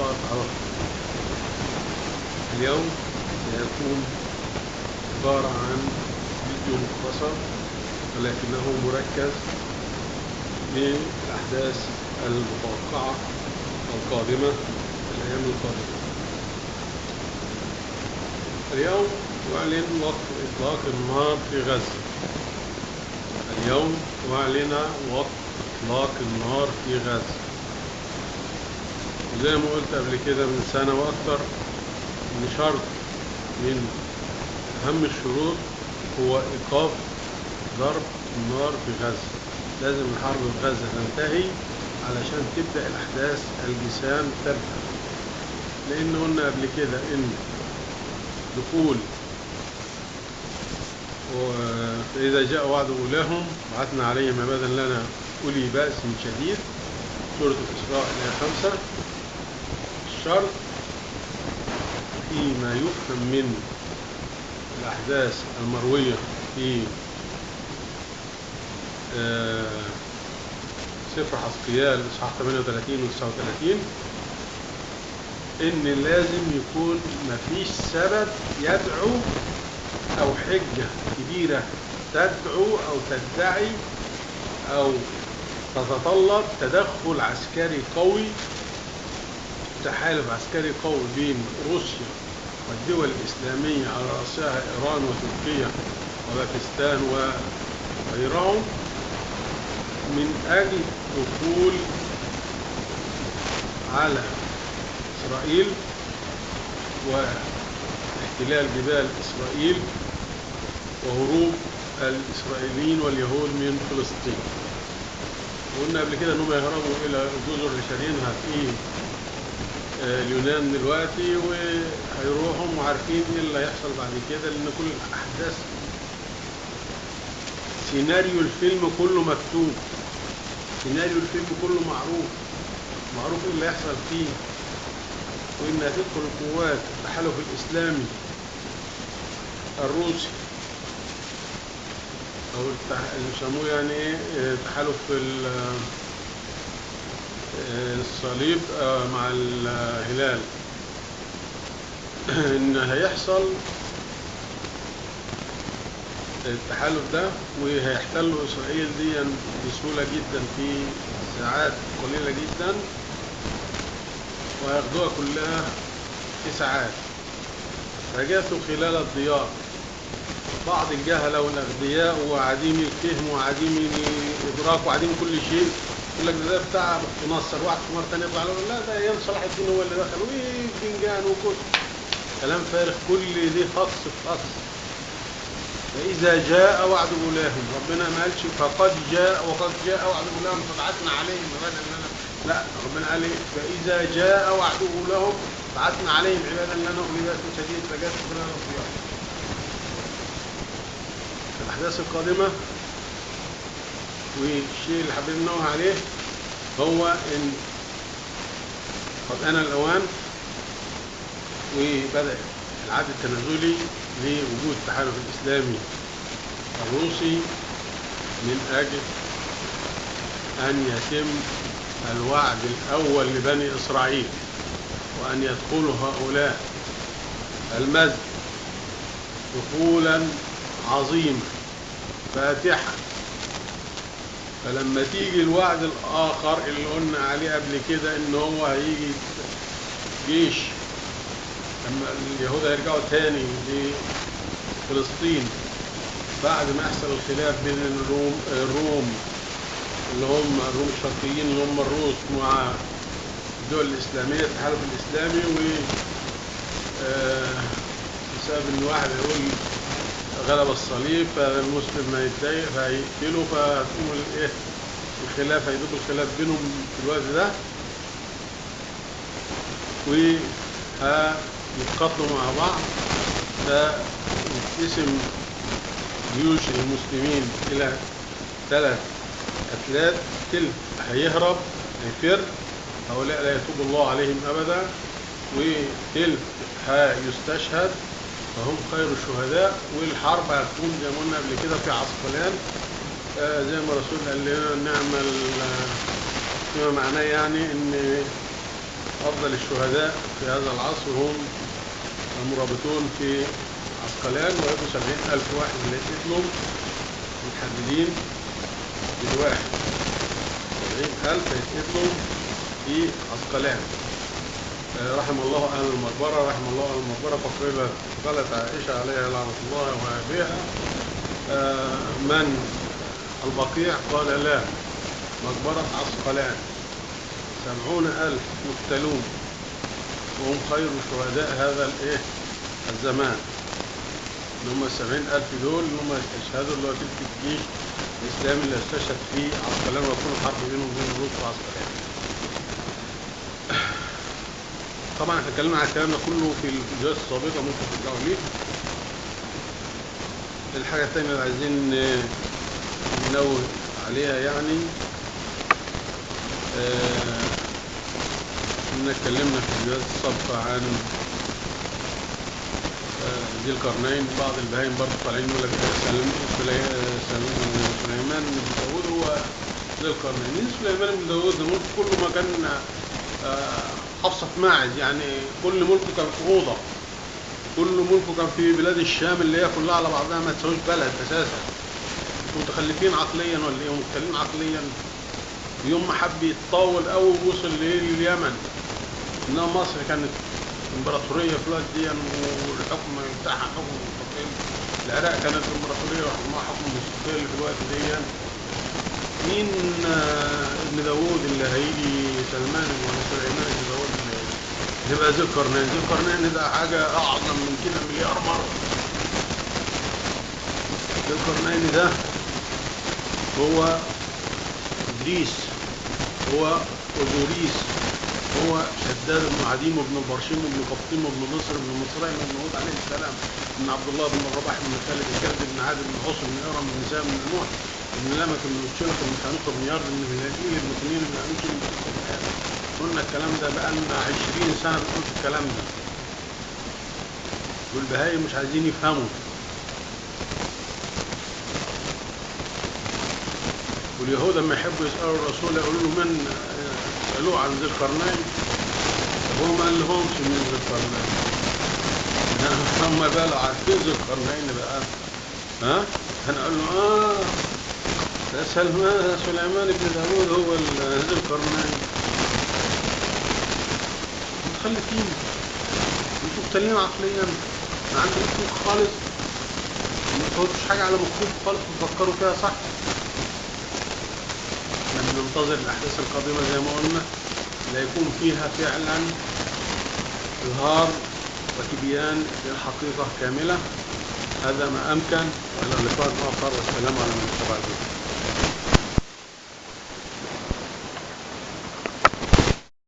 المنطقة تعرفها. اليوم سيكون عبارة عن فيديو مختصر ولكنه مركز للأحداث المتوقعة القادمة في الأيام القادمة. اليوم أعلن وقف إطلاق النار في غزة. اليوم أعلن وقف إطلاق النار في غزة. وزي ما قلت قبل كده من سنة وأكتر، إن شرط من أهم الشروط هو إيقاف ضرب النار في غزة. لازم الحرب في غزة تنتهي علشان تبدأ الأحداث الجسام تبدأ، لأن قلنا قبل كده إن دخول فإذا جاء وعد أولاهم بعثنا عليهم عبادا لنا أولي بأس شديد، سورة الإسراء الآية 5. الشرط فيما يفهم من الأحداث المروية في سفر حزقيال إصحاح 38 و 39 إن لازم يكون مفيش سبب يدعو أو حجة كبيرة تدعو أو تدعي أو تتطلب تدخل عسكري قوي، تحالف عسكري قوي بين روسيا والدول الإسلامية على رأسها إيران وتركيا وباكستان وغيرهم، من أجل دخول على إسرائيل واحتلال جبال إسرائيل وهروب الإسرائيليين واليهود من فلسطين. وقلنا قبل كده أنهم يهربوا إلى الجزر اللي شارينها في اليونان دلوقتي، وهيروحوا وعارفين إيه اللي هيحصل بعد كده، لأن كل الأحداث سيناريو الفيلم كله مكتوب، سيناريو الفيلم كله معروف، معروف إيه اللي هيحصل فيه، وإن هتدخل القوات التحالف الإسلامي الروسي أو اللي بيسموه يعني إيه تحالف الصليب مع الهلال، إن هيحصل التحالف ده وهيحتلوا إسرائيل دي بسهولة جدا في ساعات قليلة جدا، وهياخدوها كلها في ساعات. فجاثوا خلال الضياع بعض الجهلة والأغبياء وعديم الفهم وعديم الإدراك وعديم كل شيء، يقول لك ده بتاع نصر، واحد في مرة تانية يطلع له لا ده أيام صلاح الدين هو اللي دخل وبنجان وكل كلام فارغ، كل دي هقص في هقص. فإذا جاء وعد أولاهم، ربنا ما قالش فقد جاء وقد جاء وعد أولاهم فبعثنا عليهم عبادا لنا، لا ربنا قال إيه؟ فإذا جاء وعد أولاهم بعثنا عليهم عبادا لنا أولي بأس شديد فجاثوا خلال الديار. الأحداث القادمة والشيء اللي حابين ننوه عليه هو إن قد آن الأوان وبدأ العد التنازلي لوجود التحالف الإسلامي الروسي من أجل أن يتم الوعد الأول لبني إسرائيل، وأن يدخلوا هؤلاء المسجد دخولا عظيما فاتحا. فلما تيجي الوعد الآخر اللي قلنا عليه قبل كده إن هو هيجي جيش لما اليهود هيرجعوا تاني لفلسطين بعد ما يحصل الخلاف بين الروم اللي هم الروم الشرقيين اللي هم الروس مع الدول الإسلامية التحالف الإسلامي، و بسبب إن واحد يقول غلب الصليب فالمسلم ما يتضايق فهيقتله، فتقوم الايه الخلاف، هيدوب الخلاف بينهم في الوقت ده وهيتقاتلوا مع بعض، فيتقسم جيوش المسلمين إلى 3 أتلات، تلت هيهرب هيفر هؤلاء لا يتوب الله عليهم أبدا، وتلت هيستشهد فهم خير الشهداء. والحرب هتكون زي ما قلنا قبل كده في عسقلان، زي ما الرسول قال لنا نعمل، فيما معناه يعني ان أفضل الشهداء في هذا العصر هم المرابطون في عسقلان، ويبقوا 70,000 واحد اللي يقتلوا متحددين بالواحد، 70,000 هيتقتلوا في عسقلان. رحم الله أهل المقبرة، رحم الله أهل المقبرة. فقالت عائشة عليها لعنة الله وأبيها من البقيع؟ قال لا، مقبرة عسقلان، 70,000 يقتلون وهم خير شهداء هذا الزمان. اللي هم 70,000 دول اللي هم استشهدوا، اللي هو تلك الجيش الإسلامي اللي استشهد في عسقلان، ويكون الحرب بينهم وبين الروس في عسقلان. طبعا احنا اتكلمنا على الكلام ده كله في الفيديوهات السابقة، ممكن ترجعوا ليه. الحاجة التانية اللي عايزين ننوه عليها يعني إن اتكلمنا في الفيديوهات السابقة عن ذي القرنين. بعض البهايم برضه طالعين يقول لك سليمان بن داوود هو ذي القرنين. مين سليمان بن داوود؟ الملك كله ما كان حفصة في ماعز، يعني كل ملكه كان في أوضة، كل ملكه كان في بلاد الشام اللي هي كلها على بعضها ما تساويش بلد أساسا. انتوا متخلفين عقليا ولا إيه؟ ومختلين عقليا. يوم ما حب يتطاول أوي وصل لليمن، إنما مصر كانت امبراطورية في الوقت دي والحكم بتاعها حكم مستقل. العراق كانت امبراطورية وحكمها حكم مستقل في الوقت دي. مين ابن داوود اللي هيجي سلمان ولا سليمان ابن داوود اللي يبقى ذي القرنين؟ ذي القرنين ده حاجة أعظم من كده مليار مرة. ذي القرنين ده هو إدريس، هو أوزوريس، هو شداد بن عديم بن برشيم بن قبطيم بن مصر بن مصريم بن هود عليه السلام، بن عبد الله بن الرباح بن خالد الكلب بن عاد بن عصر بن إرم بن سام بن نوح بن لمك بن متشلق بن خانوق بن يارد بن هلاليل بن سنين بن أنوش بن. قلنا الكلام ده بقالنا 20 سنة بنقول في الكلام ده، والبهايم مش عايزين يفهموا. واليهود لما يحبوا يسألوا الرسول يقولوا له من، سألوه عن ذي القرنين، هو ما قال لهمش من ذي القرنين. هم بقى لو عارفين ذي القرنين بقى، ها؟ هنقول له ده سليمان بن داوود هو ذي القرنين. متخلفين، انتوا مختلين عقليا، ما عندكمش مخ خالص، ما تحطوش حاجة على مخكم خالص وتفكروا فيها صح. احنا بننتظر الأحداث القادمة زي ما قلنا، لا يكون فيها فعلا إظهار وتبيان للحقيقة كاملة. هذا ما أمكن، وإلى اللقاء آخر، والسلام على من اتبع الهدى.